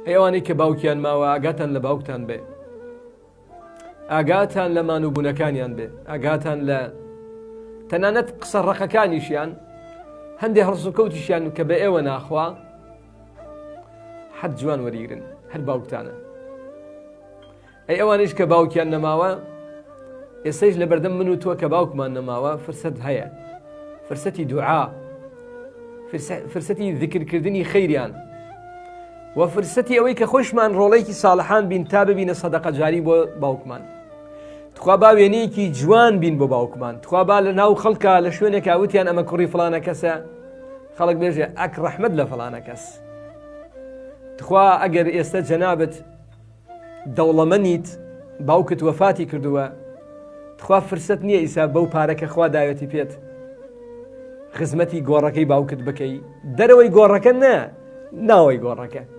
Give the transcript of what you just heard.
ئەی ئەوانەی کە باوکیان ماوە ئاگاتان لە باوکتان بێ ئاگاتان لە مانوبوونەکانیان بێ ئاگاتان لە تەنانەت قسە ڕەقەکانیشیان هەندێ هەڵسوکەوتیشیان کە بە ئێوە ناخوا حەد جوان وەریگرن هەر باوکتانە ئەی ئەوانیش کە باوکیان نەماوە ئێستەیش لە بەردەم من و تۆ کە باوکمان نەماوە فرسەت هەیە فرسەتی دوعا فرسەتی ذکرکردنی خەیریان و فرسەتی ئەوەی کە خۆشمان ڕۆڵێکی ساڵحان بین تا ببینە سەدەقە جاری بۆ باوکمان تخوا با وێنەیەکی جوان بین بۆ باوکمان تخوا با لە ناو خەڵکە لە شوێنێکا وتیان ئەمە کوڕی فڵانە کەسە خەڵک بێژێ ئەک ڕەحمەت لە فڵانە کەس تخوا ئەگەر ئێستا جەنابت دەوڵەمەنیت باوکت وەفاتی کردووە تخوا فرسەت نییە ئیسا بەو پارە کە خوا داوێتی پێت خزمەتی گۆڕەکەی باوکت بکەی دەرەوەی گۆڕەکە نە ناوەی گۆڕەکە.